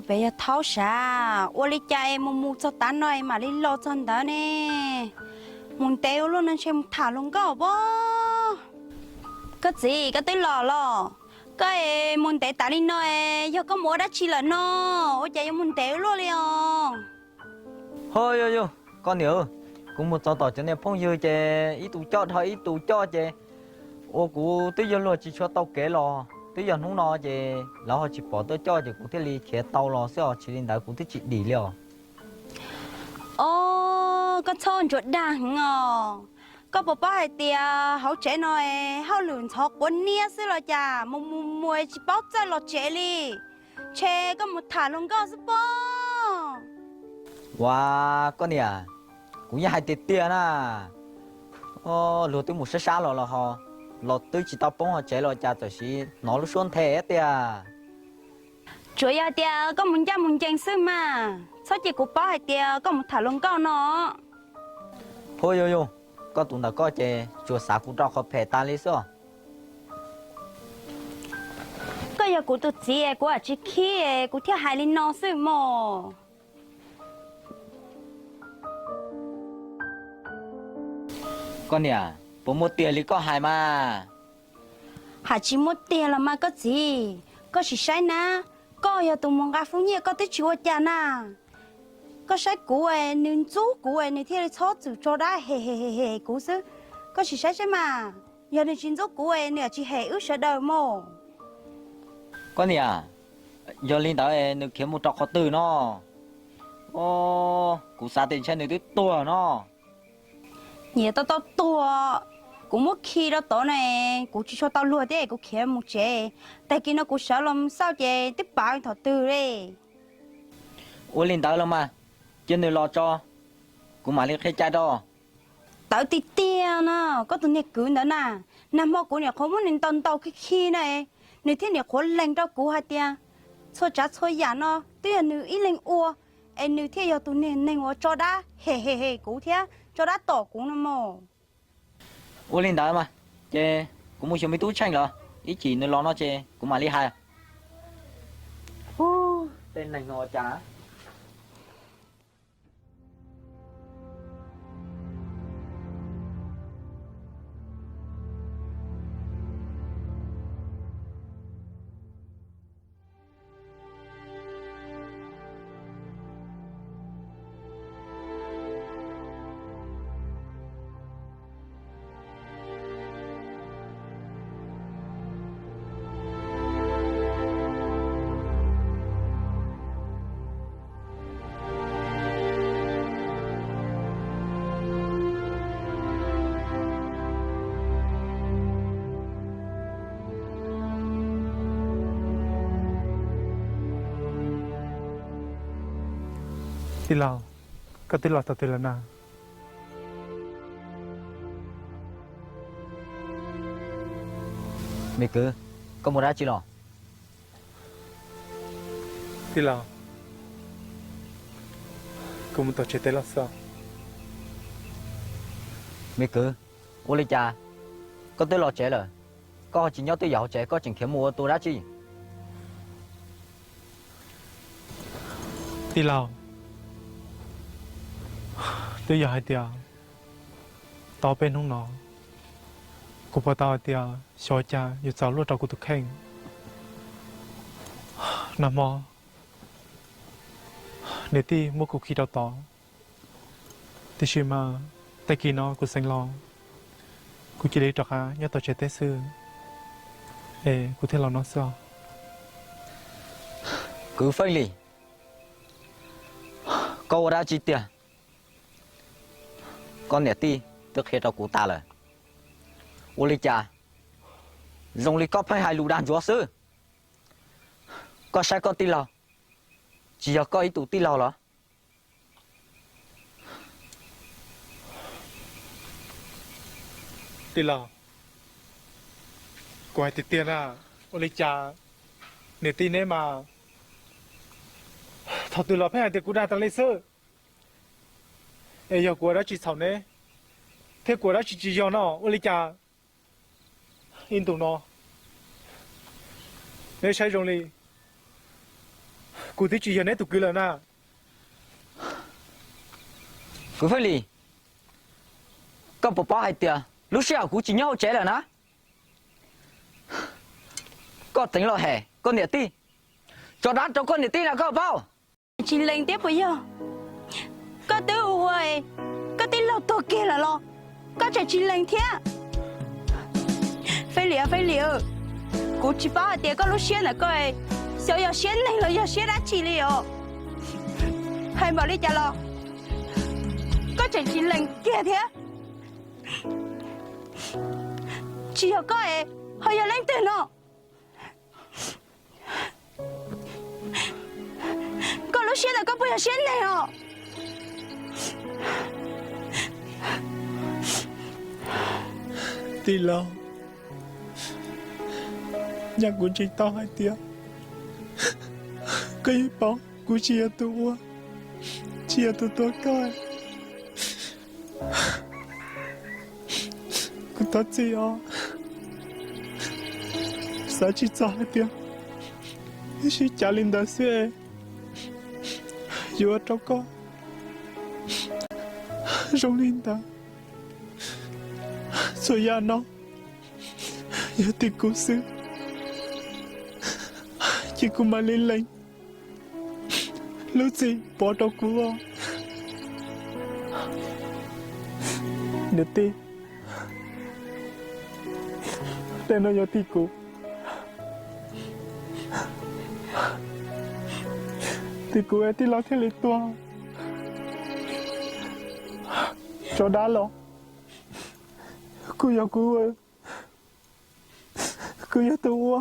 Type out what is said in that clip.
Peb yog thaub sav, ua li cas es mus mus txog tav no es mam li los txog ntawd ne? Mus ntev ua luaj no ntshe mus tham hluas nkauj pob. Koj txiv, koj twb los los? Koj es mus ntev tas li no es yog koj mus ua dab tsi lawm no? Ua cas yuav mus ntev ua luaj li os? Ho yog yog, koj niam, kuv mus txog tom cov niag phooj ywg ces ib tug coj dhau ib tug coj ces ua kuv twb yog luag tsis tshua tau kev los, twb yog hnub no ces lawv ho tsis pom tuaj coj ces kuv thiaj li khiav tau los xwb os, tsis li ntawd kuv twb tsis dim li os. Os, koj txhob ntsuas dag heev os. Koj puas paub hais tias hauv tsev no es hauj lwm ntxhov quav niab xwb los cas, mus mus mus tsis paub txawj los tsev li. Ntshe koj mus tham hluas nkauj xwb pob. Ua, koj niam, kuv yeej hais tiag tiag na. Luag twb mus sab sab los los ho, los twb tsis tau poob ho tsev los cas txawm sis hnov lub suab nthe tiag. Tsuas yog tias koj mus ncaj mus ncees xwb mas, txhob cia kuv paub hais tias koj mus tham hluas nkauj no. Phuj yug yug, koj tus ntawm koj ces tsuas xav kuv rau qhov phem tas li xwb os. Koj yog kuv tus txiv, kuv tsis khib, kuv thiaj hais li no xwb mog. Koj niam, puas muaj tiag li koj hais mas? Hais tsis muaj tiag los mas koj txiv, koj sim saib na, koj yog tus mus nqa fub nyiaj koj twb tsis ua cas na. Koj saib kuv es nws ntxub kuv es nws thiaj li txhob txwm tso dab hem hem hem kuv xwb. Koj sim saib saib mas, yog nws tsis ntxub kuv es nws tsis hem wb sawv daws mog. Koj niam, yog li ntawd nws khiav mus rau qhov twg no? Kuv xav tias ntshe nws twb tuag no. Nyias tau tau tuag, kuv muab khi rau tod ne, kuv tsis tshua tau luag thiab kuv khiav mus tsev. Tag kis no kuv sawv los xauj ces twb pab thaum twg li. Ua li ntawd los mas, cia nws los tso, kuv mam li qhia cai rau. Tawv tiag tiag no, koj tus niag kwv ntawd na, nag hmo kuv niam qhuav muab nws ntaus ntaus khi khi na, nws thiaj niam qhuav lees rau kuv hais tias txhua tsav txhua yam no twb yog nws ib leeg ua, es nws thiaj yog tus niag neeg uas tso dab hem hem hem kuv thiab tso dab tom kuv no mog. Ua li ntawd mas, ces kuv mus xyuas me tub Tsheej lawm, ib chim nws los no ces kuv mam li hais. Tej neeg no cas. Tij laug, koj twb los txog twg lawm na? Me kwv, koj mus dab tsi los? Tij laug, kuv mus tom tsev teb los xwb. Me kwv, ua li cas koj twb los tsev lawm, koj ho tsis nyob twj ywm hauv tsev, koj tseem khiav mus ua tus dab tsi? Tij laug, twb yog hais tias tau peb hnub no, kuv pom tau hais tias xyov cas yuav txaus luaj rau kuv tus kheej. Nag hmo niam tij muab kuv khi rau tod, tiam sis mas tag kis no kuv xeev los, kuv cia li rov qab nyob tom tsev teb xwb, es kuv thiaj los no xwb os. Kwv Feej Lis, koj ua dab tsi tiag? Koj niam tij twb qhia rau kuv tas lawm. Ua li cas zoo li koj pheej hais lus dag ntsuav xwb? Koj saib koj tij laug, tsis yog koj ib tus tij laug los? Tij laug, kuv hais tiag tiag na, ua li cas niam tij neb mas thaum twg los pheej hais tias kuv dag tas li xwb? Es yog kuv ua dab tsi txhaum neb, thiab kuv ua dab tsi tsis yog no, ua li cas ib ntus no neb saib zoo li Kuv twb tsis yog neb tus kwv lawm na. Kuv Fej Lis, koj puas paub hais tias lub sij hawm kuv tsis nyob hauv tsev lawm na, koj teev los hem koj niam tij, tso dab rau koj niam tij na, koj paub? Tsis lees thiab puas yog? Koj twb ua ua, koj tij laug tuag kiag lawm los koj tseem tsis lees thiab. Fej Lis, Fej Lis, kuv tsis paub hais tias koj lub siab ntawm koj xyov yog siab neeg los yog siab dab tsi li os. Hais npaum li cas los koj tseem tsis lees kiag thiab. Tsis yog koj es ho yog leej twg no? Koj lub siab ntawm koj puas yog siab neeg os? Tij laug, nyaj kuv ntseeg tau hais tias koj yeej paub kuv tsis yog tus ua, tsis yog tus tua koj. Kuv thov txim os. Xav tsis txog hais tias wb sib cav li ntawd xwb es yuav ua rau koj zoo li ntawd. Txhua yam no yog tim kuv xwb, ces kuv mam li lees lub txim pov rau kuv os. Niam tij, tej no yog tim kuv, tim kuv es tij laug thiaj li tuag. Tso dab los kuj yog kuv, kuv yog tus ua.